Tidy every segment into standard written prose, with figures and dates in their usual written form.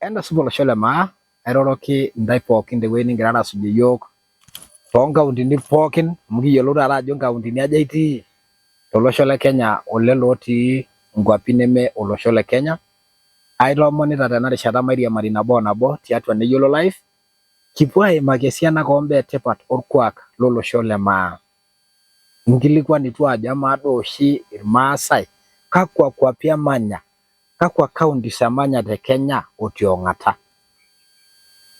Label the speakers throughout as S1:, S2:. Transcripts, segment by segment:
S1: Entasupa olosho le maa, airoroki intae pookin tewueji ningirara asujie iyiook toonkauntini pookin amu kiyiolou taata ajo nkauntini aja itii tolosho le Kenya olelo otii nkuapi neme olosho le Kenya. Aitoomonita tena rishata mairiamari nabo o nabo tiatua Neyiolo Live, kipuo aimaki esiana oombaa etipat orkuak lolosho le maa. Inkilikuanitua ajo amaa duo oshi Irmaasai kakwa kuapi emanya kakwa counties emanya te Kenya o tiong'ata?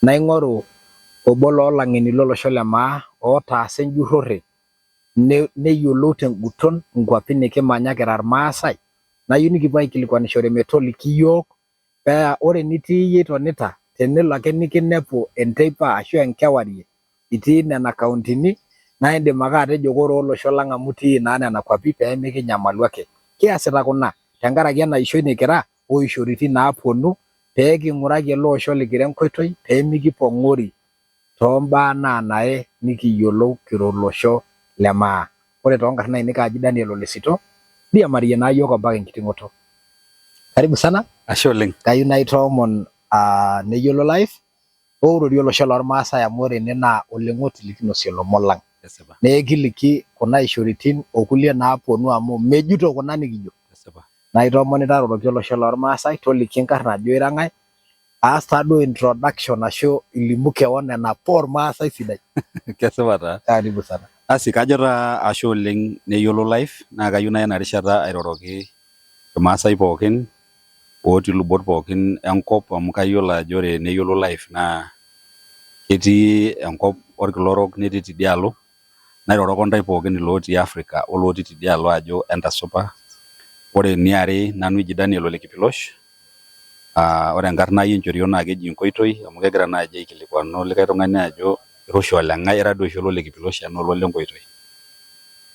S1: Naing'oru obo loo lang'eni lolosho le maa otaasa enjurrore neyiolou tenguton nkuapi nikimanya kira Irmaasai, nayieu nikipuo aikilikuanishore metoliki iyiook paa ore enitii iyie itonita tenelo ake nikinepu enteipa ashu enkewarie itii nena kauntini naa indim ake atejo kore olosho lang amu itii naa nena kuapi pee mikinyamalu ake. Kiasita kuna tenkaraki ena ishoi nikira o ishoritin naapuonu pee king'uraki ele osho likira enkoitoi pee mikipong'ori too mbaa naanae nikiyiolou kira olosho le maa. Ore too nkarn ainei kaaji Daniel Ole Sito, riamariyie naa iyiook ompaka enkiting'oto. Karibu sana.
S2: Ashe oleng.
S1: Kayieu naitoomon Neyiolo Live. Ourorie olosho lormaasai amu ore ene naa oleng'oti likinosie ilomon lang.
S2: Kesipa.
S1: Naa ekiliki kuna ishoritin o kulie naaponu amu mejuto kuna nikijo.
S2: Kesipa.
S1: Naa aitoomonita roroki olosho lormaasai toliki inkarn ajo ira ng'ae, aas taaduo introduction ashu ilimu kewon enapa ormaasai sidai.
S2: Kesipa taa.
S1: Karibu sana.
S2: Asi kajo taa ashe oleng Neyiolo Live naa kayieu naya ena rishata airoroki irmaasai pookin otii lubot pookin enkop amu kayiolo ajo ore Neyiolo Live naa ketii enkop orkila orok netii tidialo nairoroko ntae pookin ilotii Africa olotii tidialo ajo entasupa. Ore eniare nanu eji Daniel Ole Kipilosh aa ore enkarna ai enchorio naa keji Nkoitoi amu kegira naaji aikilikuanu likae tung'ani ajo ira oshi oleng'ae ira dii oshi olole Kipilosh enaa olole Nkoitoi.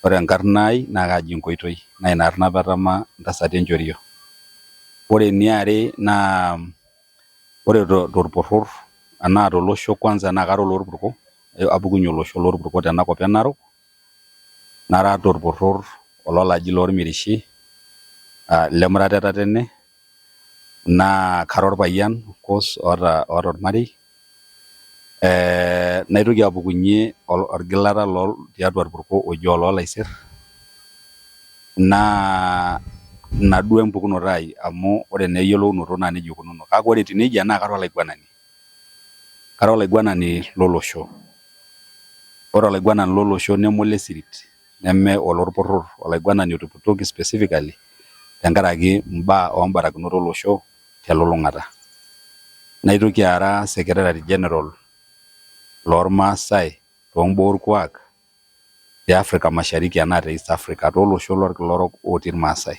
S2: Ore enkarna ai naa kaji Nkoitoi naa ina arna apa etama ntasati enchorio. Ore eniare naa ore torporor anaa tolosho kwanza naa kara olorpurko apukunye olosho lorpurko tenakop e Narok nara torporor ololaji lormirishi lemurata e Tatene naa kara orpayian of course oota ormarei naitoki apukunye orgilata tiatua irpurko oji ololaisir naa ina duo empukunoto ai amu ore naa eyiolounoto naa nejia ikununo kake ore etiu nejia naa kara olaiguanani kara olaiguanani lolosho ore olaiguanani lolosho neme olesirit neme olorporor olaiguanani otuputoki specifically tenkaraki imbaa ombarakinot olosho telulung'ata. Naitoki ara secretary general lormaasai toombaa orkuak te Africa Mashariki anaa te East Africa tolosho lorkila orok otii irmaasai.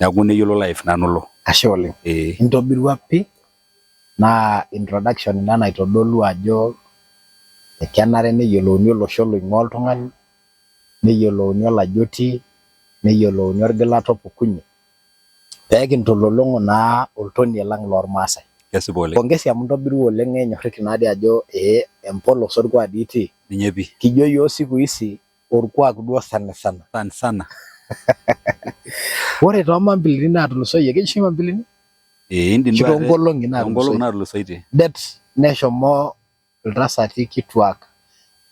S2: Neeku neyiolo life nanu ilo.
S1: Ashe oleng.
S2: Ee.
S1: Intobirua pi naa introduction ina naitodolu ajo kenare neyiolouni olosho loing'ua oltung'ani, neyiolouni olaji otii, neyiolouni orgilata opukunye pee kintololong'u naa oltonie lang lormaasai.
S2: Kesipa oleng.
S1: Pongesi amu intobirua oleng enyorriki naadii ajo ee empolos orkuak dii itii.
S2: Ninye pi.
S1: Kijo iyiook siku hizi orkuak duo sanisana.
S2: Sanisana.
S1: Ore too mambilini naatulusoitie, keji oshi mambilini?
S2: Ee indim
S1: Ashu
S2: duo ate
S1: toonkolong'i
S2: toonkolong'i
S1: naatulusoitie.
S2: naatulusoitie.
S1: Det neshomo iltasati kituak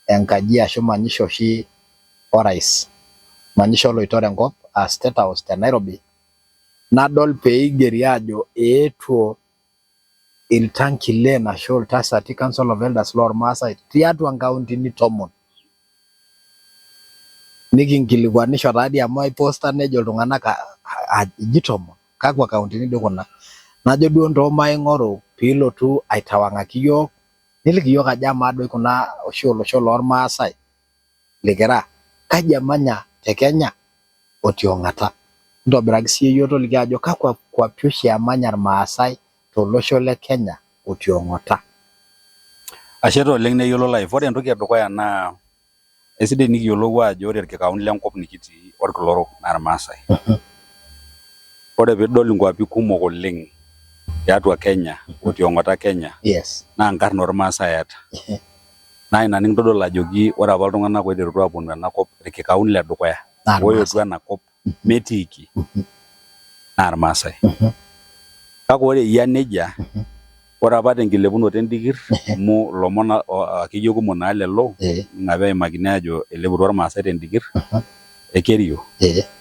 S1: enkaji ashu manyisho oshi orais, manyisho oloitore enkop aa State House te Nairobi, nadol pee eigeri aajo eetuo iltankilen ashu iltasati Council of Elders lormaasai tiatua nkauntini tomon. Nikinkilikuanisho taadii amu aiposta nejo iltung'anak eji tomon kakwa kauntini dii kuna. Najo duo ntoo maing'oru piilotu aitawang'aki iyiook niliki iyiook ajo amaa doi kuna oshi olosho lormaasai likira kaji emanya te Kenya o tiong'ata. Ntobiraki siiyie iyiook toliki ajo kakwa kuapi oshi emanya irmaasai tolosho le Kenya o tiong'ota.
S2: Ashe taa oleng neyiolo live. Ore entoki edukuya naa esidai nikiyiolou ajo ore irkikaun lenkop nikitii orkila orok naa irmaasai. Ore piidol inkuapi kumok oleng tiatua Kenya o tiong'ota Kenya naa inkarn ormaasai eeta. Naa ina nikintodol ajoki ore apa iltung'anak oiterutua aaponu ena kop irkikaun le dukuya
S1: Naa
S2: oetuo ena kop metiiki naa irmaasai. Kake ore eyia nejia. Ore apa tenkilepunoto endikir amu ilomon akeyie kumok naa lelo ningapi aimakini aajo eileputua irmaasai tendikir e Kerio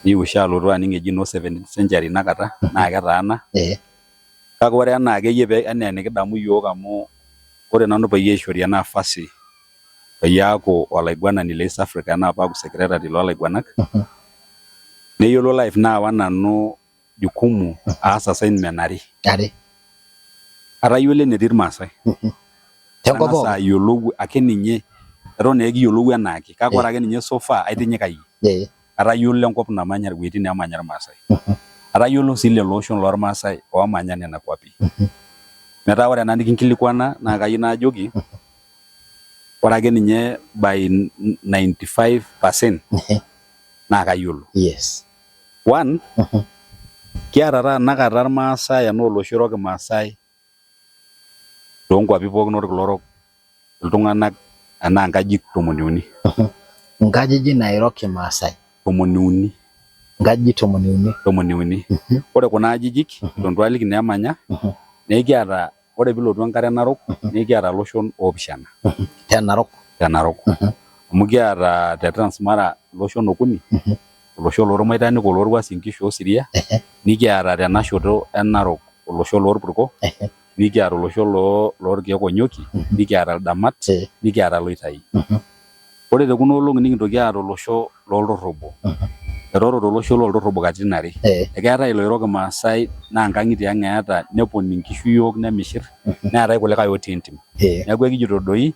S2: niyieu oshi alotu aning eji noo 17th century ina kata naa ketaana kake ore enaa akeyie enaa enikidamu iyiook amu ore nanu peyie aishori ena nafasi peyie aaku olaiguanani le East Africa enaa paaku secretary loolaiguanak neyiolo life naawa nanu jukumu aas assignment are.
S1: Are.
S2: Atayiolo enetii irmaasai.
S1: Tenkop
S2: Atang'asa
S1: pookin.
S2: ayiolou ake ninye eton naa ekiyiolou enaake kake ore ake ninye so far aitinyikayie. Atayiolo enkop namanya iwuejitin neemanya irmaasai. Atayiolo sii lelo oshon lormaasai oomanya nena kuapi. Metaa ore ena nikinkilikuana naa kayieu najoki ore ake ninye by 95% naa kayiolo.
S1: Yes.
S2: One, kiata taa tenakata irmaasai enaa olosho oiro kimaasai toonkuapi pookin orkila orok iltung'anak enaa nkajijik tomoni uni.
S1: Nkajijik nairo kimaasai.
S2: Tomoni uni.
S1: Nkajijik tomoni uni.
S2: Tomoni uni. Ore kuna ajijik eton itu aliki ineemanya naa ekiata ore piilotu enkare Narok naa ekiata iloshon oopishana.
S1: Te Narok.
S2: Te Narok. Amu kiata te Trans Mara iloshon okuni olosho loormaitanik oloorwuasin Nkishu osiria nikiata tena shoto e Narok olosho loorpurko nikiata olosho loorkeek onyokie nikiata ildamat nikiata iloitai. Ore te kuna olong'i nikintoki aata olosho looltorrobo. Etoorote olosho looltorrobo katitin are. Ekeetae iloiro kimaasai naa nkang'itie ang eeta nepon inkishu iyiook nemishir neetae kulikae otii entim. Neeku ekijito doi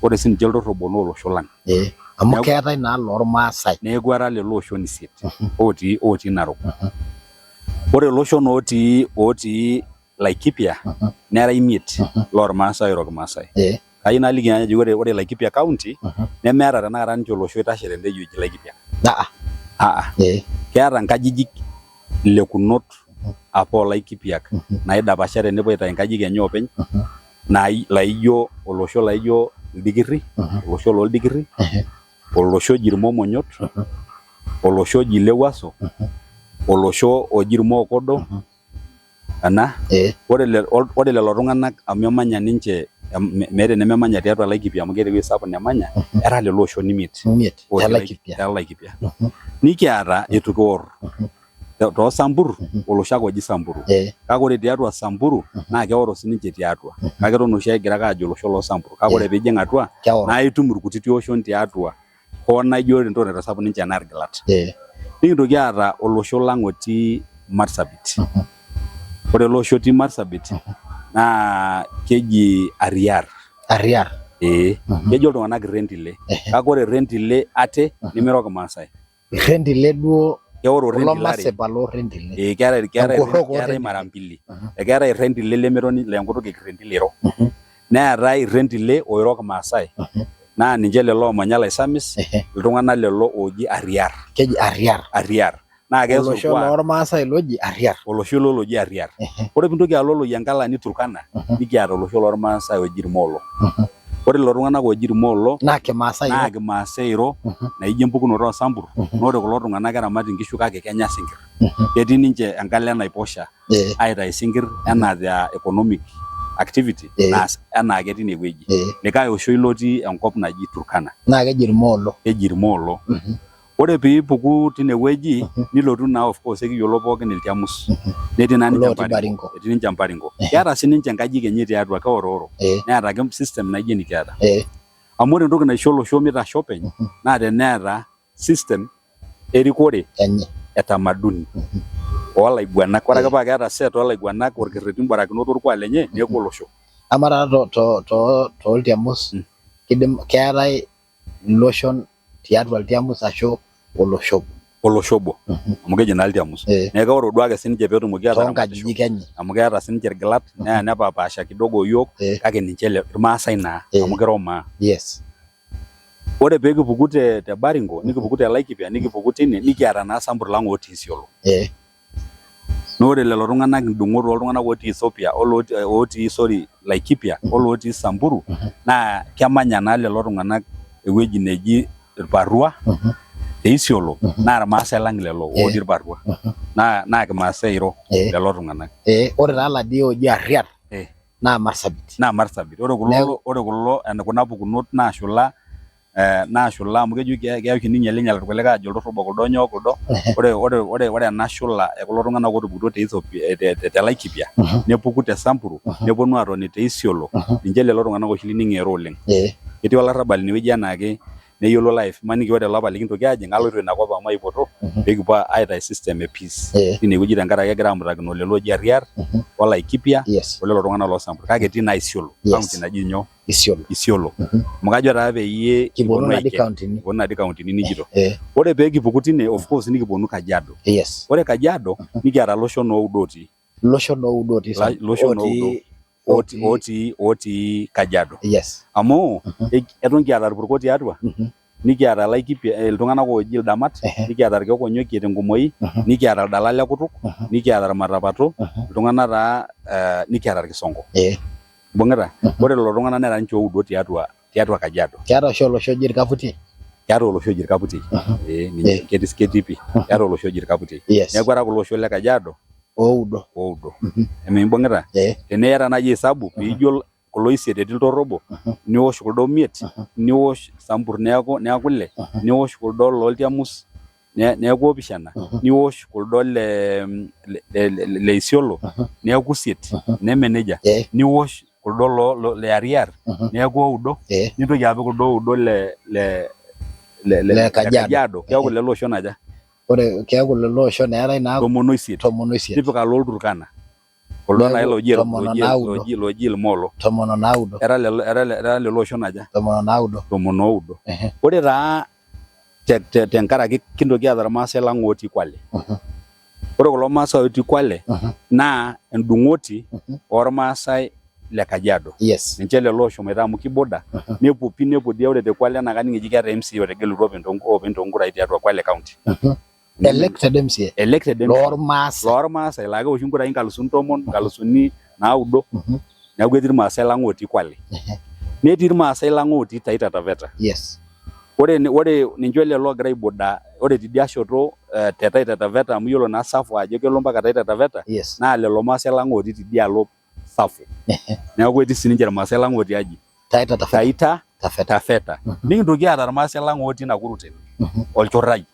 S2: ore sininche iltorrobo naa olosho lang.
S1: Ee, amu keetae naa loormaasai.
S2: Neeku era lelo oshon isiet otii otii Narok. Ore iloshon otii otii Laikipia nera imiet loormaasai oiro kimaasai. Kayieu naliki ajo ore ore Laikipia county nemeeta tenakata ninche olosho oitashe tende wueji oji Laikipia. Keeta nkajijik ilekunot apa oolaikipiak naidapashate nepuo aitayu nkajijik enye oopeny laijo olosho laijo Ildikirri, olosho loolDikirri, olosho oji Irmomonyot, olosho oji Ilewuaso, olosho oji Irmookodo, ena ore lelo tung'anak amu emanya ninche meeta enememanya tiatua Laikipia amu keeta ewueji sapuk nemanya era lelo oshon imiet
S1: Imiet te
S2: Laikipia. Nikiata eitu kior too Sambur olosho ake oji Samburu. Kake ore tiatua Samburu naa keoro sininche tiatua. Kake eton oshi ake egira ake aajo olosho loo Samburu. Kake ore piijing atua naa itum irkutiti oshon tiatua hoo naijo ore entoki naitasapuk ninche naa irgilat. Nikintoki aata olosho lang otii Marsabit. Ore ele osho otii Marsabit naa keji Arriar.
S1: Arriar.
S2: Ee. Kejo iltung'anak Irrentile. Kake ore Irrentile ate nemiro Kimaasai.
S1: Irrentile duo
S2: Keoro
S1: kulo
S2: Irrentile are.
S1: masipa loorrentile.
S2: Ee keetae keetae
S1: Enkorrok
S2: keetae
S1: oorrentile.
S2: mara mbili. Ekeetae Irrentile lemiro laa enkutuk e Kirrentile iro. Neetae Irrentile oiro Kimaasai naa ninche lelo oomanya Laisamis, iltung'anak lelo ooji Arriar.
S1: Keji Arriar.
S2: Arriar. Naa kees
S1: Olosho
S2: orkuak
S1: loormaasai loji Arriar.
S2: olosho ilo loji Arriar. Ore piintoki alo Loyiankalani Turkana nikiata olosho lormaasai oji Irmoolo. Ore lelo tung'anak ooji Irmoolo
S1: Naa Kimaasai
S2: naa
S1: iro.
S2: Kimaasai iro naijo empukunoto oo Sambur naa ore kulo tung'anak keramat inkishu kake kenya isinkirr. Ketii ninche enkalo enaiposha aitayu isinkirr enaa their economic activity naas enaake teine wueji. Likae osho ilo otii enkop naji Turkana.
S1: Naa keji Irmoolo.
S2: Keji Irmoolo. Ore pee ipuku tine wueji nilotu naa of course ekiyiolo pookin Iltiamus. Netii naa ninche
S1: Kulo otii Baringo.
S2: Etii ninche Baringo. Keeta sii ninche nkajijik enye tiatua keororo. Neeta ake system naijo enikiata. Amu ore entoki naisho olosho mitasho openy naa teneeta system erikore
S1: enye
S2: e tamaduni oolaiguanak. Ore ake paa keeta set oolaiguanak orkerreti imbarakinot orkuak lenye neeku olosho.
S1: Amaa taata tooltiamus kidim keetae iloshon tiatua iltiamus ashu olosho obo?
S2: Olosho obo amu keji naa iltiamus. Neeku keoro duake sininche peetumoki
S1: ataramatisho Toonkajijik enye.
S2: amu keeta sininche irgilat neya nepapaasha kidogo oyiok kake ninche le irmaasai naa amu kiro maa.
S1: Yes.
S2: Ore pee kipuku te, te Baringo nikipuku te Laikipia nikipuku tine nikiata naa Sambur lang otii Isiolo. Naa ore lelo tung'anak indung'ot ooltung'anak otii Ethiopia olotii sorry Laikipia olotii Samburu naa kemanya naa lelo tung'anak ewueji neji Irparua te Isiolo naa irmaasai lang lelo otii Irparua naa naa kimaasai iro lelo tung'anak.
S1: Ore taa iladii ooji Arriar. Naa Marsabit.
S2: Naa Marsabit. Ore kulo
S1: Neeku-
S2: ore kulo kuna pukunot naashula naashula amu kejo keya oshi ninyialinyal irkulikae aajo iltorrobo kuldo nyoo kuldo. Ore ore ore ore ena shula e kulo tung'anak ootupukutuo te Ethiopia te Laikipia nepuku te Samburu neponu aatoni te Isiolo ninche lelo tung'anak oshi lining ero oleng. Ketii olarrabal inewueji enaake neyiolo life imaniki ore ele apa likintoki aajing aloito ina kop amu aipoto pee kipuo aitayu system e peace tine wueji tenkaraki egira amutakino lelo ooji Arriar o Laikipia o lelo tung'anak loo Samburu kake etii naa Isiolo county naji nyoo
S1: Isiolo
S2: Isiolo amu kajo taa peyie
S1: kiponu nadi kauntini
S2: kiponu nadi kauntini nijito ore pee kipuku tine of course nikiponu Kajiado ore Kajiado nikiata iloshon oudo otii
S1: Iloshon oudo otii
S2: Iloshon oudo otii otii otii Kajiado.
S1: Yes.
S2: Amu eton kiata irpurko tiatua, nikiata Laikipia iltung'anak ooji ildamat, nikiata irkekonyokie tenkumoi, nikiata ildala le kutuk, nikiata irmatapato, iltung'anak taa nikiata irkisongo. Ibung'ita? Ore lelo tung'anak nera ninche oudo tiatua tiatua Kajiado.
S1: Keeta oshi olosho oji Irkaputiei?
S2: Keeta olosho oji Irkaputiei. Ee ninye ketii ketii pii. Keeta olosho oji Irkaputiei.
S1: Yes.
S2: Neeku era kulo oshon le Kajiado
S1: Oudo.
S2: oudo. Emimbung'ita?
S1: Ee.
S2: Teniyata naaji esabu piijo kulo isiet etii iltorrobo, niwosh kuldo imiet, niwosh Sambur neeku neeku ile, niwosh kuldo loltiamus neeku oopishana, niwosh kuldo le le Isiolo neeku isiet, neme nejia?
S1: Ee.
S2: Niwosh kuldo lo, lo, le Ariar neeku oudo nintoki apik kuldo oudo le le
S1: le, le, le Kajiado,
S2: Kajiado keeku lelo oshon aja?
S1: Ore keeku lelo oshon eetae naa
S2: 18.
S1: 18.
S2: Tipika lolturkana kuldo nai looji looji looji ilmolo
S1: 19.
S2: Era lelo era lelo oshon aja?
S1: 19.
S2: 16. Ore taa te, te, tenkaraki kintoki aata irmaasai lang otii Kwale. Ore kulo maasai otii Kwale naa endung'oti ormaasai le Kajiado. Ninche lelo ooshomoita amu kiboda nepuo pii nepuo dii ore te Kwale naa kaning eji keeta MCA otegelutua openy toonkurai tiatua Kwale County.
S1: Elected MCA.
S2: Elected MCA.
S1: Loormaasai.
S2: Loormaasai laa keoshi nkurai 10,000, 9,000. Neeku etii irmaasai lang otii Kwale. Netii irmaasai lang otii Taita Taveta. Ore ore ninche lelo oogira aiboda ore tidia shoto te Taita Taveta amu iyiolo naa Tsavo ajo kelo mpaka Taita Taveta naa lelo maasai lang otii tidialo Tsavo. Neeku etii sininche irmaasai lang otii aji?
S1: Taita Taveta.
S2: Taita Taveta. Nikintoki aata irmaasai lang otii Nakuru tene. Olchurrai.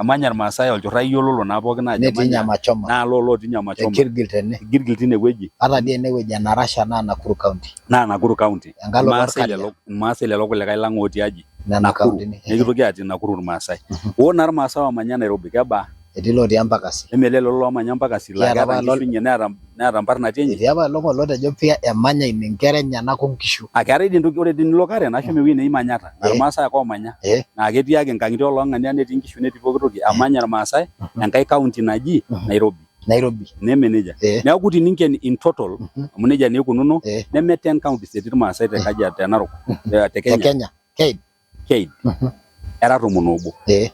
S2: Emanya irmaasai Olchurrai iyiololo naa pookin ajo
S1: Netii
S2: emanya
S1: Nyama Choma.
S2: naa loo lotii Nyama Choma.
S1: Kirgil tene.
S2: Kirgil tine wueji.
S1: Ata dii ene wueji e Narasha naa Nakuru County.
S2: Naa Nakuru County.
S1: Enkalo
S2: Irmaasai
S1: Olkaria.
S2: lelo irmaasai lelo kulikae lang otii aji?
S1: Nena
S2: Nakuru.
S1: kauntini.
S2: Nikitoki aatii Nakuru irmaasai. Oo naa irmaasai oomanya Nairobi kebaa?
S1: Etii lotii Embakasi.
S2: Eme lelo loomanya Embakasi laa
S1: Kiata
S2: keeta
S1: apa
S2: nkishu enye neeta neeta mparnati enye?
S1: Etii apa elong olotejo pia emanya ine nkera enyenak o nkishu.
S2: Ah keetae dii entoki ore tenilo Karen ashomo ewueji neji Manyatta naa irmaasai ake oomanya. Naa ketii ake nkang'itie ooloong'ania netii nkishu netii pooki toki emanya irmaasai enkae county naji Nairobi.
S1: Nairobi.
S2: Neme nejia? Neeku teninken in total amu nejia naa ikununo neme 10 counties etii irmaasai te Kajiado te Narok te
S1: Te
S2: Kenya.
S1: Kenya. Keid.
S2: Keid. Era 11.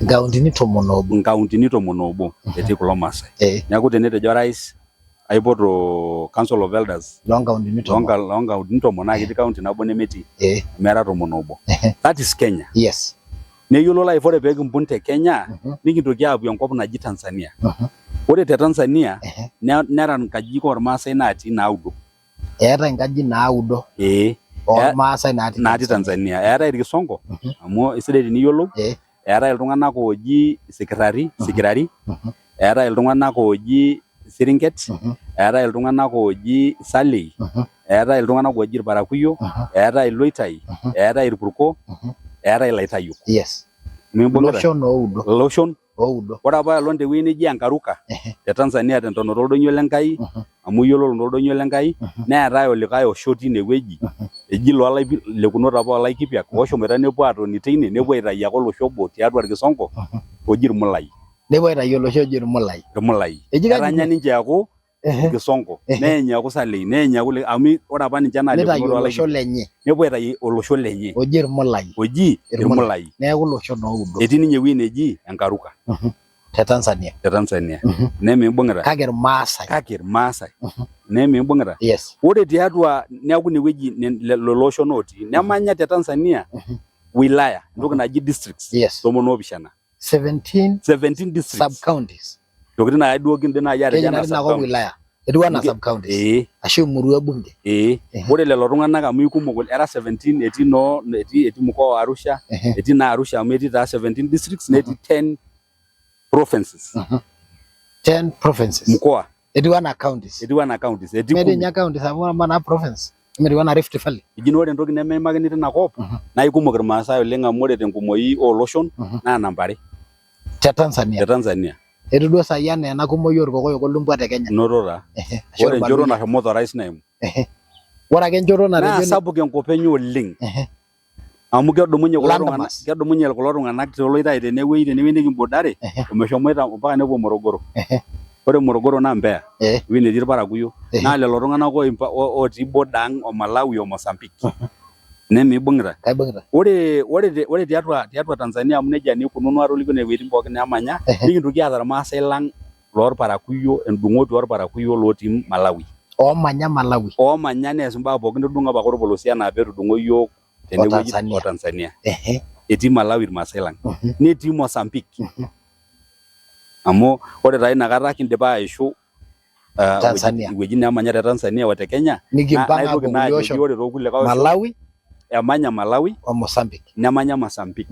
S1: Nkauntini 11.
S2: Nkauntini 11 etii kulo maasai. Neeku tenetejo orais aipoto Council of Elders
S1: Loo nkauntini 10.
S2: loo nkauntini 10 naa ketii county nabo nemetii. Amu era 11. That is Kenya. Neyiolo life ore pee kimpung te Kenya nikintoki aapuo enkop naji Tanzania. Ore te Tanzania nera nkajijik oormaasai natii naudo.
S1: Eetae inkajijik naudo
S2: Ee.
S1: oormaasai natii
S2: Natii Tanzania. Eetae irkisongo amu eisidai teniyiolou. Eetae iltung'anak ooji Sikirari, Sikirari. Eetae iltung'anak ooji Siringet. Eetae iltung'anak ooji Salei. Eetae iltung'anak ooji Irparakuyo. Eetae Iloitai. Eetae Irpurko. Eetae Ilaitayok. Mimbung'ita?
S1: Iloshon oudo.
S2: Iloshon
S1: Oudo.
S2: Ore apa aelong tewueji neji Enkaruka te Tanzania tentonoto oldonyio le Nkai amu iyiololo naa oldonyio le Nkai neetae olikae osho tine wueji eji ilekunot apa oo Laikipiak ooshomoita nepuo aatoni teine nepuo aitayu ake olosho obo tiatua irkisongo oji Irmulai.
S1: Nepuo aitayu olosho oji Irmulai.
S2: Irmulai.
S1: Eji kaji
S2: Etanya ninche eeku Irkisongo neeny eeku Salei neeny eeku amu ore apa ninche naa
S1: Nitayu
S2: ilekunot
S1: olosho
S2: oo Laikipiak
S1: lenye.
S2: Nepuo aitayu olosho lenye.
S1: Oji Irmulai.
S2: Oji Irmulai.
S1: Neeku iloshon oudo.
S2: Etii ninye ewueji neji Enkaruka.
S1: Te Tanzania.
S2: Te Tanzania. Nemimbung'ita?
S1: Kake Irmaasai.
S2: Kake Irmaasai. Nemimbung'ita?
S1: Yes.
S2: Ore tiatua neeku ine wueji lelo oshon otii. Nemanya te Tanzania wilaya entoki naji districts 17.
S1: 17
S2: 17 districts.
S1: Sub counties.
S2: Ntokitin naa duo kindim naaji atejo
S1: Keji
S2: anaa
S1: naa
S2: sub
S1: tinakop
S2: counties.
S1: wilaya. Etiu anaa sub counties. Ashu emurua bunge.
S2: Ore lelo tung'anak amu ikumok oleng, era 17 etii noo etii etii mkoa wa Arusha, etii naa Arusha amu etii taa 17 districts netii 10 provinces.
S1: 10 provinces.
S2: Mkoa.
S1: Etiu anaa counties.
S2: Etiu anaa counties. Etii
S1: Metii ninye counties amu amaa naa province. Metiu anaa Rift Valley.
S2: Eji naa ore entoki nemeimakini tina kop naa ikumok Irmaasai oleng amu ore tenkumoi ooloshon naa namba are.
S1: Te Tanzania.
S2: Te Tanzania.
S1: Etiu duo saai anaa ena kumoi oorkokoyok olumbwa te Kenya.
S2: Inoto taa. Ore enchoto nashomo orais naimu.
S1: Ore ake enchoto natejo.
S2: Naa sapuk enkop enye oleng. Amu kedumunye kulo tung'anak kedumunye kulo tung'anak toloitai tenewueji tenewueji nikimbodare omeshomoita mpaka nepuo Morogoro. Ore Morogoro naa Mbeya ewueji netii irparakuo naa lelo tung'anak otii border ang o Malawi o Mozambique. Nemibung'ita?
S1: Kaibung'ita.
S2: Ore ore ore tiatua tiatua Tanzania amu nejia naa ikununo atolikio nena wuejitin pookin neemanya nikintoki aata irmaasai lang lorparakuyo endung'oti orparakuyo lotii Malawi.
S1: Oomanya Malawi.
S2: Oomanya nees imbaa pookin netudung'o apake orpolosie anaa petudung'o iyiook tenewueji o Tanzania. Etii Malawi irmaasai lang. Netii Mozambique. Amu ore taa inakata kindipa aishu
S1: Tanzania.
S2: Iwuejitin neemanya te Tanzania o te Kenya.
S1: Nikimpang aapuo kulie oshon.
S2: Ore too kulikae oshon.
S1: Malawi.
S2: Emanya Malawi.
S1: O Mozambique.
S2: Nemanya Mozambique.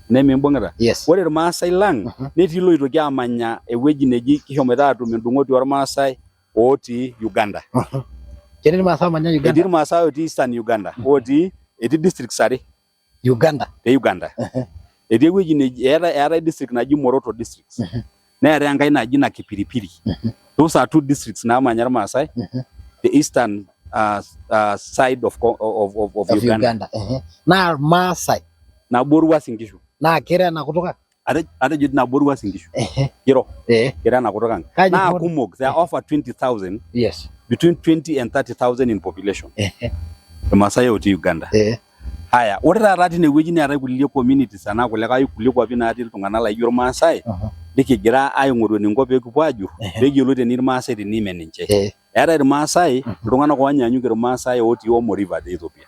S2: Nemimbung'ita?
S1: Yes.
S2: Ore irmaasai lang netii iloitoki aamanya ewueji neji kishomoita aatum endung'oti ormaasai otii Uganda.
S1: Ketii irmaasai oomanya Uganda?
S2: Etii irmaasai otii Eastern Uganda otii etii districts are.
S1: Uganda.
S2: Te Uganda. Etii ewueji neji eetae eetae district naji Moroto district. Neetae enkae naji Nakipiripiri. Those are two districts naamanya irmaasai the eastern side of, of, of, of,
S1: Of Uganda. Uganda. Naa irmaasai.
S2: Nabo Uasin Gishu.
S1: Naa kiro ena kutuk ang?
S2: Atejo nabo Uasin Gishu. Kiro. Kiro ena kutuk ang. Naa kumok, they are over 20,000.
S1: Yes.
S2: Between 20 and 30,000 in population. Irmaasai otii Uganda. Haya, ore taata tine wueji neetae kulie communities anaa kulikae kulie kuapi natii iltung'anak laijo irmaasai nikigira aing'oru eninko pee kipuo aajur pee kiyiolou tenaa irmaasai tenaa ime ninche. Eetae irmaasai iltung'anak oonyaanyuk irmaasai otii Omo River te Ethiopia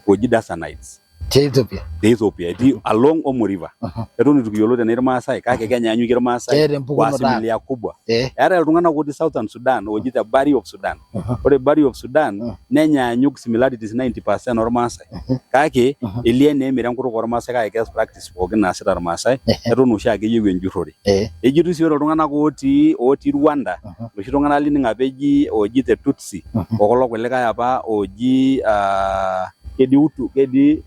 S2: oji Dasanites.
S1: Te Ethiopia.
S2: Te Ethiopia etii along Omo River. Eton eitu kiyiolou tenaa irmaasai kake kenyaanyukie irmaasai
S1: Keeta
S2: kwa
S1: empukunoto ang.
S2: asilimia kubwa. Eetae iltung'anak otii Southern Sudan ooji the Bari of Sudan. Ore Bari of Sudan nenyaanyuk similarities 90% ormaasai. Kake elio enaa emira enkutuk ormaasai kake keas practice pookin naasita irmaasai eton oshiake eyieu enjurrore. Ejitoi sii ore iltung'anak otii otii Rwanda loshi tung'anak lining apa eji ooji the Tutsi o kulo kulikae apa ooji ah, keji Hutu keji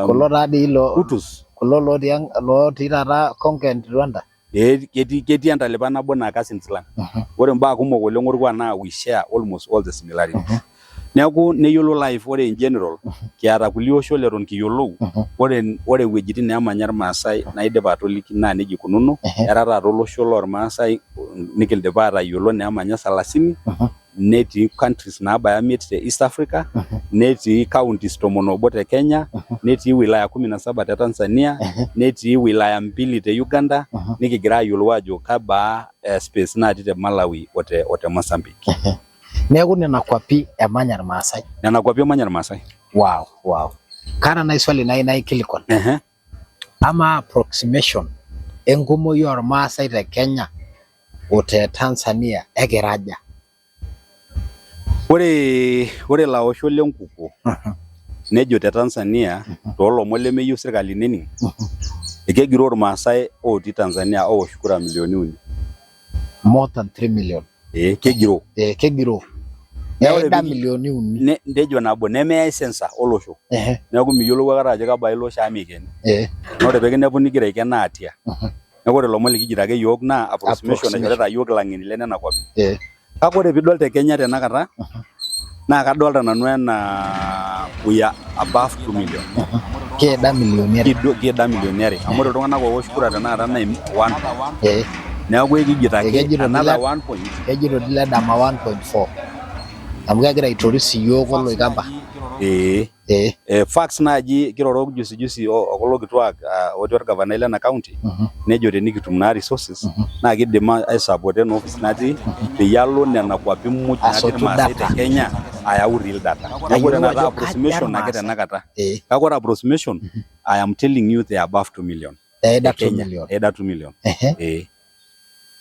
S1: Kulo taa dii lo
S2: Hutus.
S1: Kulo lotii lotii taata Congo and Rwanda.
S2: Ee ketii ketii entalipa nabo naa cousins lang. Ore imbaa kumok oleng orkuak naa we share almost all the similarities. Neeku neyiolo life ore in general kiata kulie oshon leton kiyiolou ore ore iwuejitin neemanya irmaasai naidipa atoliki naa nejia ikununo era taata olosho lormaasai nikindipa aatayiolo neemanya salasini netii countries naabaya imiet te East Africa netii counties 11 te Kenya netii wilaya 17 te Tanzania netii wilaya mbili te Uganda nikigira aayiolou aajo kebaa space natii te Malawi o te Mozambique.
S1: Neeku nena kwapi emanya irmaasai.
S2: Nena kwapi emanya irmaasai.
S1: Wow, wow. Kaata nai swali nayieu naikilikuan. Amaa approximation enkumoi oormaasai te Kenya o te Tanzania ekira aja?
S2: Ore ore ilaoshok le nkukuo nejo te Tanzania toolomon lemeyieu sirkali nening ekegiroo irmaasai otii Tanzania oosh kura milioni uni.
S1: More than 3 million.
S2: Ee kegiroo.
S1: Ee kegiroo. Neida milioni uni.
S2: Nejo nabo nemeyai sensa olosho. Neeku miyiolou aikata ajo kebaa ilo osho amu meikeni. Naa ore pee kinepuni igira aiken naa hatia. Neeku ore ilomon likijito ake iyiook naa approximation naishorita iyiook ilang'eni lenena kuapi. Kake ore piidol te Kenya tenakata naa kadolta nanu enaa we are above 2 million.
S1: Kiida milioni are.
S2: Kiida milioni are amu ore iltung'anak oowosh kura tenakata naa 1. Neeku ekijito ake another 1 point.
S1: Kejito dii ledama 1.4 amu kegira aitoris iyiook oloikamba.
S2: Ee. Facts naaji kiroro juzi juzi o kulo kituak otii orgavanai lena county nejo tenikitum naa resources naa kidim aisapota ena office natii peyie alo nena kuapi muj natii
S1: Asotu
S2: irmaasai te
S1: data.
S2: Kenya ayau real data. Neeku ore
S1: Ayiolou
S2: tenakata
S1: ajo kaja
S2: approximation ake
S1: irmaasai.
S2: tenakata kake ore approximation I am telling you they are above 2 million
S1: Eida
S2: te
S1: 2
S2: Kenya.
S1: million.
S2: Eida 2 million.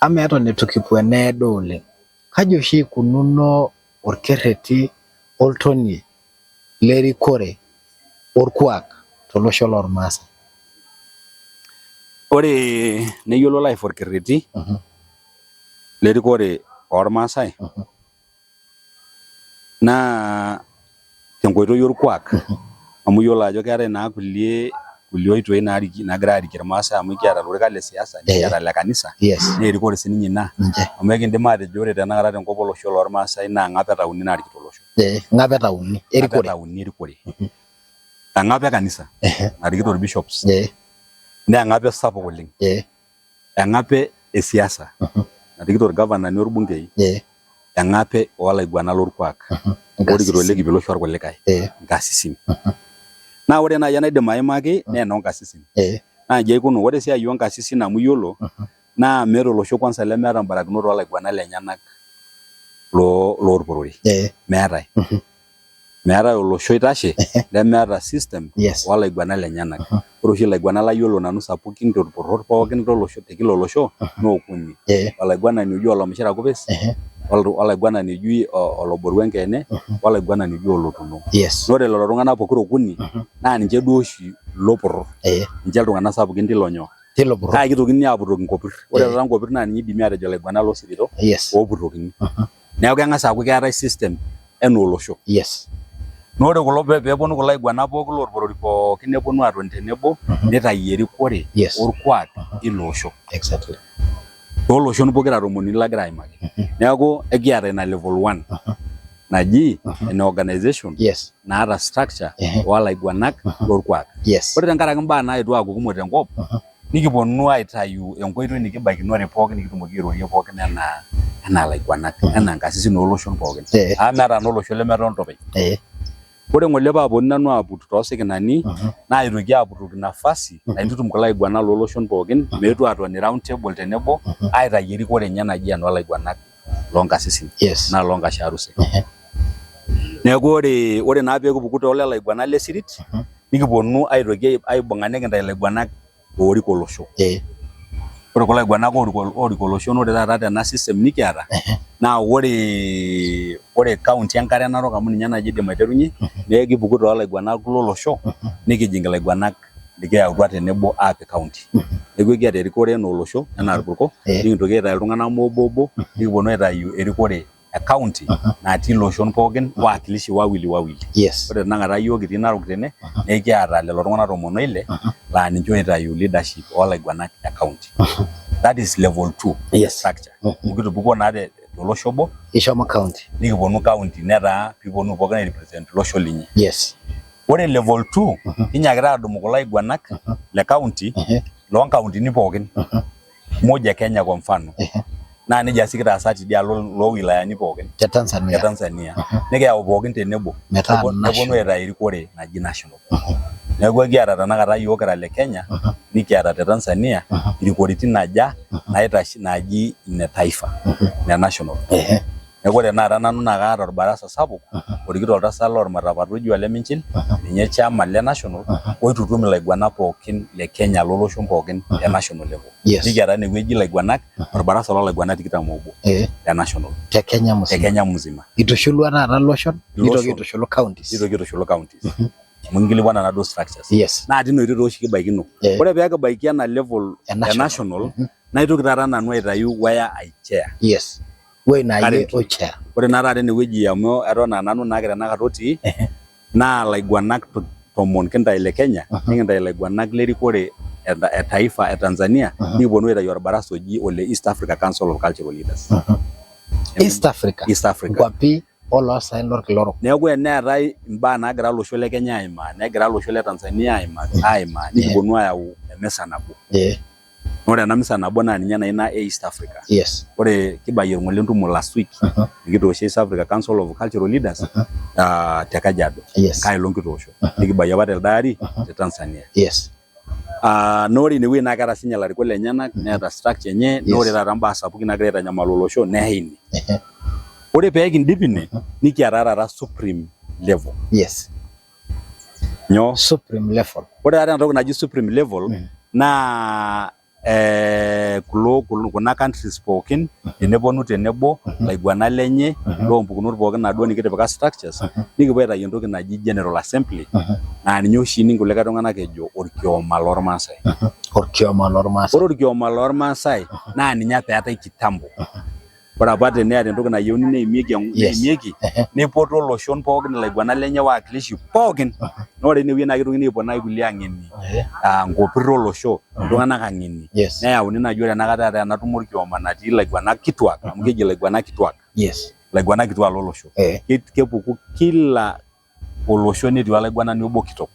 S1: Amaa eton eitu kipuo eneedo oleng. Kaji oshi ikununo orkerreti oltonie le rikore orkuak tolosho lormaasai?
S2: Ore neyiolo life orkerreti le rikore ormaasai naa tenkoitoi orkuak amu iyiolo ajo keetae naa kulie kulie oitoi naariki naagira aarikie irmaasai amu ekiata ilorikan le siasa nikiata ile kanisa naa erikore sininye ina amu ekindim aatejo ore tenakata tenkop olosho lormaasai naa ng'apeta uni naarikito olosho.
S1: Ng'apeta uni erikore.
S2: Ng'apeta uni erikore. Eng'apa e kanisa narikito irbishops naa eng'ape sapuk oleng. Eng'ape e siasa narikito irgavanani orbungei, eng'ape oolaiguanak lorkuak oorikito
S1: Inkasisin.
S2: Olekipilosho orkulikae, inkasisin. Naa ore naaji enaidim aimaki naa enoonkasisin. Naa inji aikununo, ore esiai oonkasisin amu iyiolo naa meeta olosho kwanza lemeeta imbarakinot oolaiguanak lenyenak loo lorporori. Meetae. Meetae olosho oitashe lemeeta system oolaiguanak lenyenak. Ore oshi ilaiguanak layiolo nanu sapukin torporor pookin lolosho te kila olosho naa okuni. Olaiguanani oji Olomishira Kupes, olaiguanani oji Oloboru Enkeene, olaiguanani oji Olotuno. Naa ore lelo tung'anak pokira okuni naa ninche duo oshi loporor. Ninche iltung'anak sapukin tilo nyoo.
S1: Tilo poror.
S2: Kake kitokini aaputoki inkopir. Ore taata inkopir naa ninye idimi aatejo ilaiguanak loosirito ooputokini. Neeku keng'as aaku keetae system enaa olosho. Naa ore kulo peeponu kulo aiguanak pookin lorporori pookin neponu aatoni tenebo nitayu erikore orkuak ilo osho. Tooloshon pokira tomoniuni lagira aimaki. Neeku ekiata ina level one naji ene organization naata structure oolaiguanak lorkuak. Ore tenkaraki imbaa naaetuo aaku kumok tenkop nikiponu aitayu enkoitoi nikibaikinore pookin nikitumoki airorie pookin enaa enaa ilaiguanak enaa inkasisin ooloshon pookin amu meeta naa olosho lemetonita openy. Ore ng'ole paaponu nanu aput toosikinani naa aitoki aputoki nafasi naitutum kulo aiguanak looloshon pookin meetu aatoni round table tenebo aitayu erikore enye naji enoo laiguanak loonkasisin naa loonkashaaruse. Neeku ore ore naa peekipuku toolelo aiguanak le sirit nikiponu aitoki aibung'a nikintayu ilaiguanak oorik olosho. Ore kulo aiguanak oorik olosho naa ore taata tena system nikiata naa ore ore county enkare narok amu ninye naaji aidim aiterunye naa ekipuku toolaiguanak lolosho nikijing ilaiguanak likiyautua tenebo aapik county. Neeku ekiata erikore enaa olosho enaa irpurko nikintoki aitayu iltung'anak moobo obo nikiponu aitayu erikore e county natii iloshon pookin wawakilishi wawili wawili. Ore tenakata iyiook kitii Narok tene naa ekiata lelo tung'anak 16 laa ninche oitayu leadership oolaiguanak e county. That is level two structure. Amu kitupukuo naa tolosho obo
S1: Ishomo county.
S2: Nikiponu county netaa piiponu pookin ai represent losho linyi. Ore level 2 kinyaakita adumu kulo aiguanak le county loo nkauntini pookin muj e Kenya kwa mfano naa nejia sii kitaasa tidialo loo wilayani pookin
S1: Te Tanzania.
S2: Te Tanzania nikiyau pookin tenebo
S1: Metaa
S2: neponu
S1: national.
S2: aitayu erikore naji national. Neeku ekiata tenakata iyiook kira le Kenya nikiata te Tanzania irikoritin aja naitash naaji ine taifa ine national. Neeku ore tenakata nanu naa kaata orbarasa sapuk orikito oltasat lormatapata oji Ole Minchil, ninye chairman le national oitutum ilaiguanak pookin le Kenya loloshon pookin te national level. Nikiata ine wueji ilaiguanak orbarasa loolaiguanak 21 le national.
S1: Te Kenya
S2: Te
S1: musima.
S2: Kenya musima.
S1: Itushulua taata iloshon nitoki
S2: Iloshon.
S1: aitushulu counties.
S2: Nitoki aitushulu counties. Amu inkilikuana naduo structures. Naa tina oitoi taa oshi kibaikino. Ore pee kibaiki ena level
S1: E
S2: e
S1: national.
S2: national naitoki taata nanu aitayu where I chair.
S1: Wuei naa iyie
S2: Currently.
S1: oi chair.
S2: Ore naa taata enewueji amu eton aa nanu naake tenakata otii naa ilaiguanak 10 kintayu le Kenya nikintayu ilaiguanak le rikore e taifa e Tanzania nikiponu aitayu orbarasa oji ole East Africa Council of Cultural Leaders.
S1: East Africa.
S2: East Africa.
S1: Nkuapi oloosaen lorkila orok.
S2: Neeku eneetae imbaa naagira olosho le Kenya aimaa negira olosho le Tanzania aimaa nikiponu ayau emisa nabo. Ore ena misa nabo naa ninye naa ina e East Africa. Ore kibayie ng'ole entumo last week nikitoosho East Africa Council of Cultural Leaders te Kajiado. Enkae olong kitoosho. Nikibayie apa telde ari te Tanzania. Naa ore ine wueji naa keeta sinye ilarikok lenyenak neeta structure enye naa ore taata imbaa sapukin naagira aitanyamal olosho neyai ine. Ore pee kindip ine nikiata taata supreme level. Nyoo?
S1: Supreme level.
S2: Ore taata entoki naji supreme level naa eh, kulo kuna countries pookin teneponu tenebo laiguanak lenye loompukunot pookin naduo nikitipika structures nikipuo aitayu entoki naji General Assembly naa ninye oshi ining kulikae tung'anak ejo orkioma lormaasai.
S1: Orkioma lormaasai.
S2: Ore orkioma lormaasai naa ninye apa eetae kitambo. Ore apa teneeta entoki nayieuni neimieki neimieki neipoto iloshon pookin ilaiguanak lenye wawakilishi pookin. Naa ore inewueji naa kitokini aipotu naaji kulie ang'eni aa nkopir olosho iltung'anak ang'eni neyauni naaji ore enakata eetae ena tumo orkioma natii ilaiguanak kituak amu keji ilaiguanak kituak ilaiguanak kituak lolosho. Kepuku kila olosho netii olaiguanani obo kitok.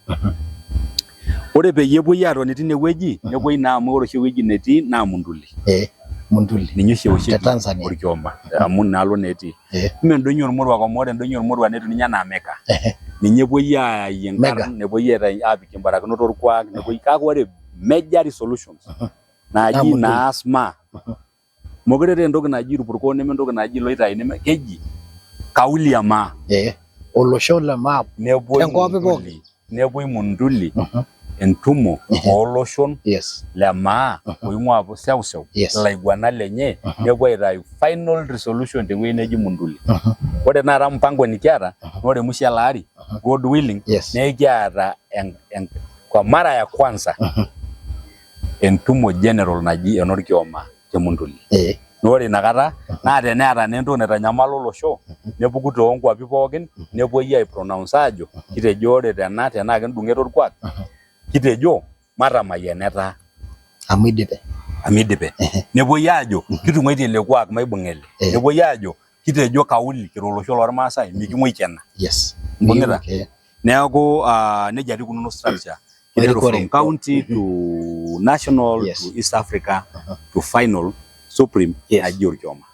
S2: Ore peyie epuoi aatoni tine wueji nepuoi naa amu ore oshi ewueji netii naa Munduli.
S1: Munduli.
S2: Ninye oshi
S1: Te
S2: ewoshieki
S1: Tanzania.
S2: orkioma amu inaalo naa etii. Ime ndonyi ormoruak amu ore ndonyi ormoruak netiu ninye anaa Mecca. Ninye epuoi aayayie
S1: Mecca.
S2: inkarn, nepuoi aitayu aapikie imbarakinot orkuak, nepuoi kake ore major resolutions
S1: Naa
S2: naaji
S1: Munduli.
S2: naas maa Mokure eetae entoki naji irpurko neme entoki naji iloitai neme keji kauli e maa.
S1: Ee, olosho le maa
S2: Nepuoi
S1: tenkop pookin.
S2: Munduli, nepuoi Munduli entumo ooloshon le maa oing'ua seuseu ilaiguanak lenye nepuo aitayu final resolution tewueji neji Munduli. Ore tenakata mpango nikiata naa ore musho ele ari God willing naa ekiata kwa mara ya kwanza entumo general naji enorkioma te Munduli. Naa ore inakata naa teneeta naa entoki naitanyamala olosho nepuku toonkuapi pookin nepuoi ai pronounce aajo kitejo ore tena tenaa kendung'et orkuak kitejo matamayianeta
S1: Amu idipe.
S2: Amu idipe. Nepuoi aajo kitung'uaitie ele kuak maibung'a ele. Nepuoi aajo kitejo kauli kira olosho lormaasai miking'uiki ena. Imbung'ita? Neeku uh, nejia dii ikununo structure. Kiteru from county to national to East Africa to final supreme naji orkioma.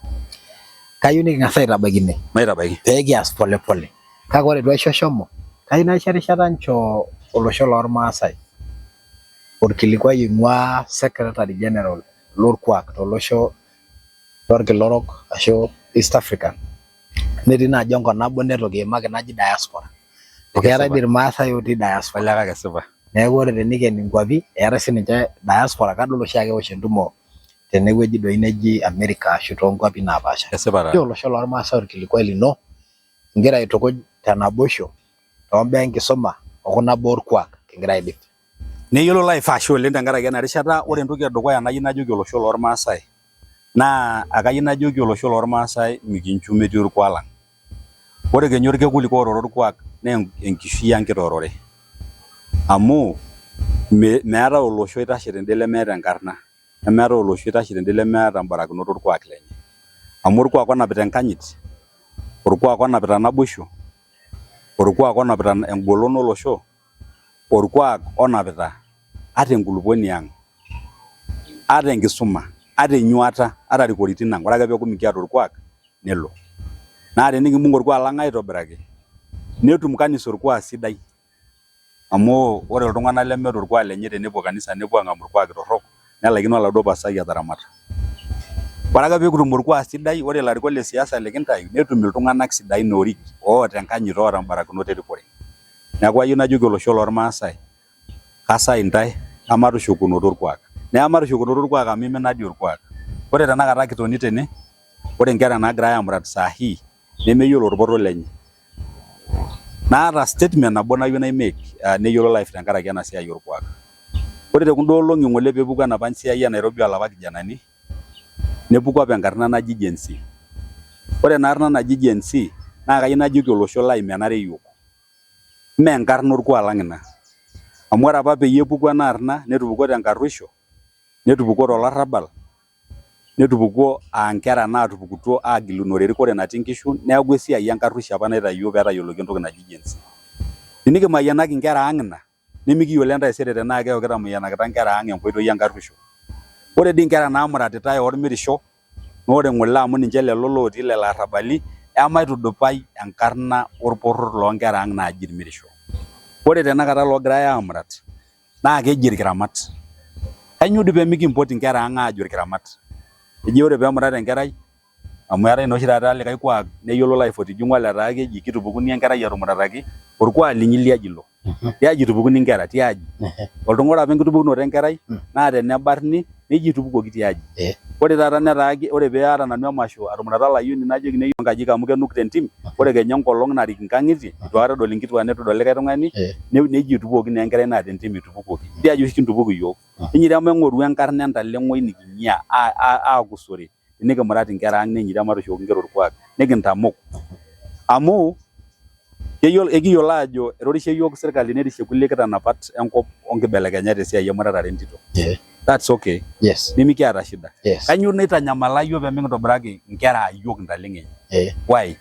S1: Kayieu niking'as aitabaiki ine.
S2: Maitabaiki.
S1: Pee kias pole pole. Kake ore itu aisho shomo, kayieu naisho erishata nchoo olosho lormaasai orkilikuai oing'uaa secretary general lorkuak tolosho lorkila orok ashu East Africa netii naaji enkop nabo netu kiimaki naji diaspora. Keetae dii irmaasai otii diaspora.
S2: Olee kake esipa.
S1: Neeku ore tenikeni nkuapi eetae sininche diaspora kadol oshiake ewosh entumo tenewueji doi neji America ashu toonkuapi naapaasha.
S2: Esipa taa.
S1: Nchoo olosho lormaasai orkilikuai lino ingira aitukuj tenaboisho toombaa enkisuma okuna baa orkuak kingira aidip.
S2: Neyiolo life ashe oleng tenkaraki ena rishata. Ore entoki edukuya nayieu najoki olosho lormaasai naa akayieu najoki olosho lormaasai mikinchu metii orkuak lang. Ore kenya orkekun likiororo orkuak naa enkishui ang kitoorore. Amu meetae olosho oitashe tende lemeeta enkarna, nemeetae olosho oitashe tende lemeeta mbarakinot orkuak lenye. Amu orkuak onapita enkanyit, orkuak onapita naboisho, orkuak onapita engolon olosho, orkuak onapita ata enkulupuoni ang, ata enkisuma, ata enyuata, ata irkoritin ang, ore ake peeku mikiata orkuak nelo. Naa tenikimbung orkuak lang aitobiraki netum kanisa orkuak sidai amu ore iltung'anak lemeeta orkuak lenye tenepuo kanisa nepuo ang'amu irkuaki torrok nelaikino oladuo pastai ataramata. Ore ake pee kitum orkuak sidai, ore ilarikok le siasa likintayu netum iltung'anak sidain oorik oota enkanyit oota imbarakinot erikore. Neeku ayieu najoki olosho lormaasai, kasai intae ematushukunoto orkuak. Naa ematushukunoto orkuak amu imina dii orkuak. Ore tenakata kitoni tene, ore inkera naagirai aamurat saa hii nemeyiolo orpoto lenye. Naata statement nabo nayieu nai make neyiolo life tenkaraki ena siai orkuak. Ore te kunda olong'i ng'ole peepuku enapa siai e Nairobi oolapa kijanani, nepuku apa enkarna naji Gen Z. Ore ena arna naji Gen Z naa kayieu najoki olosho lai menare iyiook. Mme enkarna orkuak lang ina. Amu ore apa peyie epuku ena arna netupukuo tenkaruoisho, netupukuo tolarrabal, netupukuo aa nkera naatupukutuo aagilunore erikore natii nkishu neeku esiai enkaruoisho apa naitayio pee etayioloki entoki naji Gen Z. Tenikimayianaki nkera ang ina nimikiyiolo entaisere tenaa keeku kitamuyianakita nkera ang enkoitoi enkaruoisho. Ore dii nkera naamuratitae oolmirisho naa ore ng'ole amu ninche lelo lootii lelo arrabali emaitudupai enkarna olporor loo nkera ang naaji ilmirisho. Ore tenakata loogirai aamurat naa keji ilkiramat. Kainyoo dii pee mikimpot inkera ang aajo ilkiramat? Eji ore pee emurat enkerai amu eetae naa oshi taata likae kuak neyiolo life otijing'ua letaa keji kitupukuni enkerai etumurataki orkuak linyi liaji ilo. Tiaji itupukuni inkera tiaji. Oltung'ani ore apa enkitupukinoto enkerai naa tenebarni. Neji etupukuoki tiaji.
S1: Eh.
S2: Ore taata netaa ore pee aata nanu emasho atumurata olayioni najoki neyieu nkajijik amu kenuk tentim, ore kenya enkolong narik inkang'itie eitu aikata edol inkituak neitu edol likae tung'ani,
S1: Eh.
S2: neji etupukuoki naa enkerai naa tentim etupukuoki. Tiaji oshi kintupuku iyiook. Enyeita maing'oru enkarna entaleng'oi nikinyia aakusore tenikimurat inkera ang' nenyeita matushukoki inkera orkuak nikintamok amu keyiolo ekiyiolo aajo etorishe iyiook sirkali nerishie kulie kitanapat enkop onkibelekenyat tesiai emuratare entito.
S1: Yeah.
S2: That's okay.
S1: Yes.
S2: Nimikiata shida.
S1: Yes.
S2: Kainyoo naitanyamala iyiook pemikintobiraki inkera aa iyiook intaleng'o enye?
S1: Yeah.
S2: Why?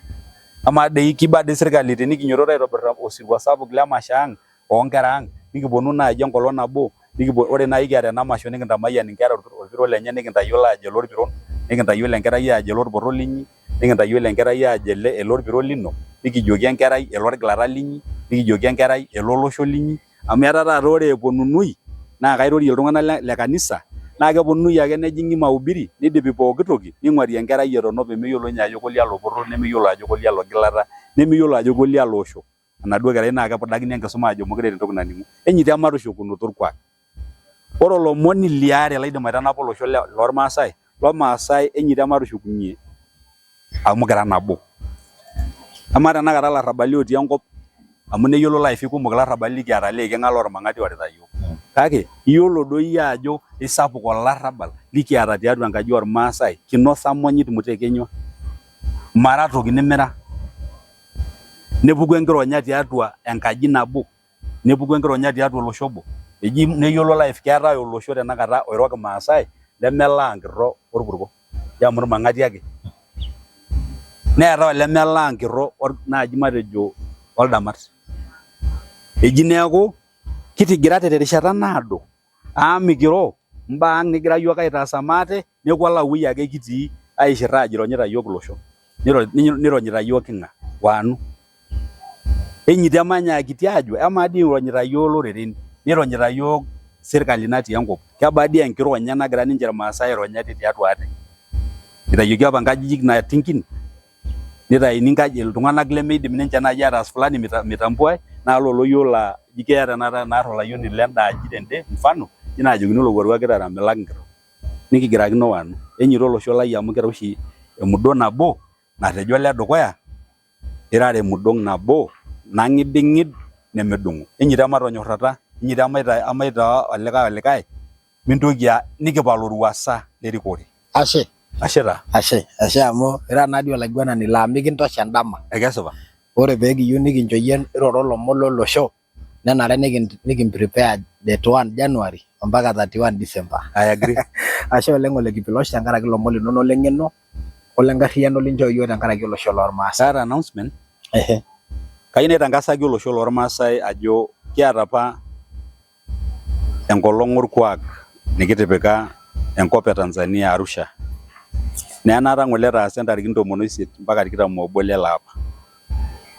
S2: Amaa dei kiba dei sirkali tenikinyototo aitobir osirua sapuk le masho ang' oonkera ang' nikiponu naaji enkolong nabo nikipuo ore naaji kiata ena masho nikintamayian inkera orpiro lenye nikintayiolo aajo ele orpiron nikintayiolo enkerai aajo ele orpoto linyi nikintayiolo enkerai aajo ele ele orpiro lino nikijoki enkerai ele orgilata linyi nikijoki enkerai ele olosho linyi amu etaa taata ore eponunui naa kairorie iltung'anak le, le kanisa naa keponunui ake nejing'i mahubiri nidipi pooki toki ning'uari enkerai eton openy meyiolo ninye ajo kolialo poto nemeyiolo ajo kolialo gilata nemeyiolo ajo kolialo osho enaduo kerai naa kepudakini enkisuma ajo mekure eeta entoki naning'u. Enyeita ematushukunoto orkuak. Ore olomoni liare laidim aitanapa olosho lormaasai, lomaasai enyeita ematushukunye amu kira nabo. Amaa tenakata ilarrabali otii enkop amu neyiolo life kumok ilarrabali likiata leikinga lormang'ati oorita iyiook. Kake iyiolo doi iyie ajo isapuk olarrabal likiata tiatua enkaji ormaasai kinosa monyit mutekenyua. Mara toki nimira. Nepuku enkironya tiatua enkaji nabo, nepuku enkironya tiatua olosho obo. Eji neyiolo life keetae olosho tenakata oiro kimaasai lemelaa nkirro orpurko ijo amu irmang'ati ake. Neetae olemelaa nkirro naaji matejo oldamat. Eji neeku kitigirate terishata naado amu mikiro imbaa ang nikigira iyiook aitaas maate neeku olawuei ake kitii aishir aajo ironyita iyiook iloshon nironyita iyiook king'a waanu. Enyeita emanyaakiti aajo amaa dii ironyita iyiook iloreren nironyita iyiook sirkali natii enkop kebaa dii enkironya nagira ninche irmaasai airony ate tiatua ate. Itayioki apa nkajijik natii nitayuni nkaji iltung'anak lemeidim ninche naaji ataas fulani mitambuae naa lolo yiolo laa ijo keeta tenakata naarr olayioni lenda aji tende mfano ji naajokini olowuaru ake taata milak nkito nikigirakino wanu enyeita olosho lai amu kira oshi emudong nabo natejo oledukuya irara emudong nabo nang'iding'id nemedung'o enyeita matonyorrata enyeita emaitaa olikae olikae mintoki nikipal oruasa lerikore.
S1: Ashe.
S2: Ashe taa.
S1: Ashe, ashe amu ira naadii olaiguanani laa mikintosha endama.
S2: Ekesipa.
S1: Ore pee kiyieu nikincho iyie iroro ilomon lolosho nenare nikin prepare date 1 January ompaka 31 December.
S2: I agree.
S1: Ashe oleng Ole Kipilosh tenkaraki ilomon linono leng'eno olenkarriyiano linchoo iyiook tenkaraki olosho lormaasai.
S2: Kaata announcement. Ehe. Kayieu naitangasaki olosho lormaasai ajo kiata apa enkolong orkuak nikitipika enkop e Tanzania Arusha. Naa enaata ng'ole etaasa intarikini 18 mpaka 21 lele apa.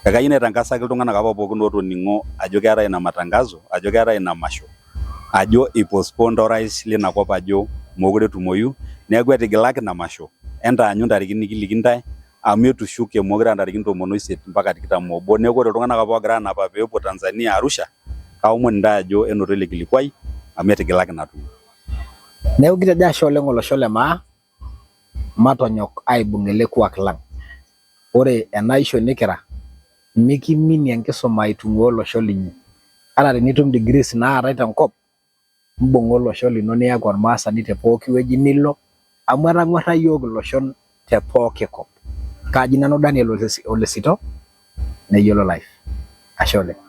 S2: Ekayieu naitangasaki iltung'anak apa pookin ootoning'o ajo keetae ina matangazo ajo keetae ina masho ajo eipostponed orais lina kop ajo mookure etumoyu neeku etigilaki ina masho entaanyu intarikini nikiliki intae amu etushuke meekure aa ntarikini 18 mpaka 21 neeku ore iltung'anak apa oogira aanapa peepuo Tanzania Arusha kaomon intae ajo enoto ele kilikuai amu etigilaki ina tumo.
S1: Neeku kitejo ashe oleng olosho le maa matonyok aibung ele kuak lang. Ore ena isho nikira mikiminie enkisuma aitung'uaa olosho linyi. Ata tenitum degrees naatae tenkop mbung'a olosho lino niaku ormaasani te pooki wueji nilo amu etang'uarra iyiook iloshon te pooki kop. Kaaji nanu Daniel Olesito neyiolo life. Ashe oleng.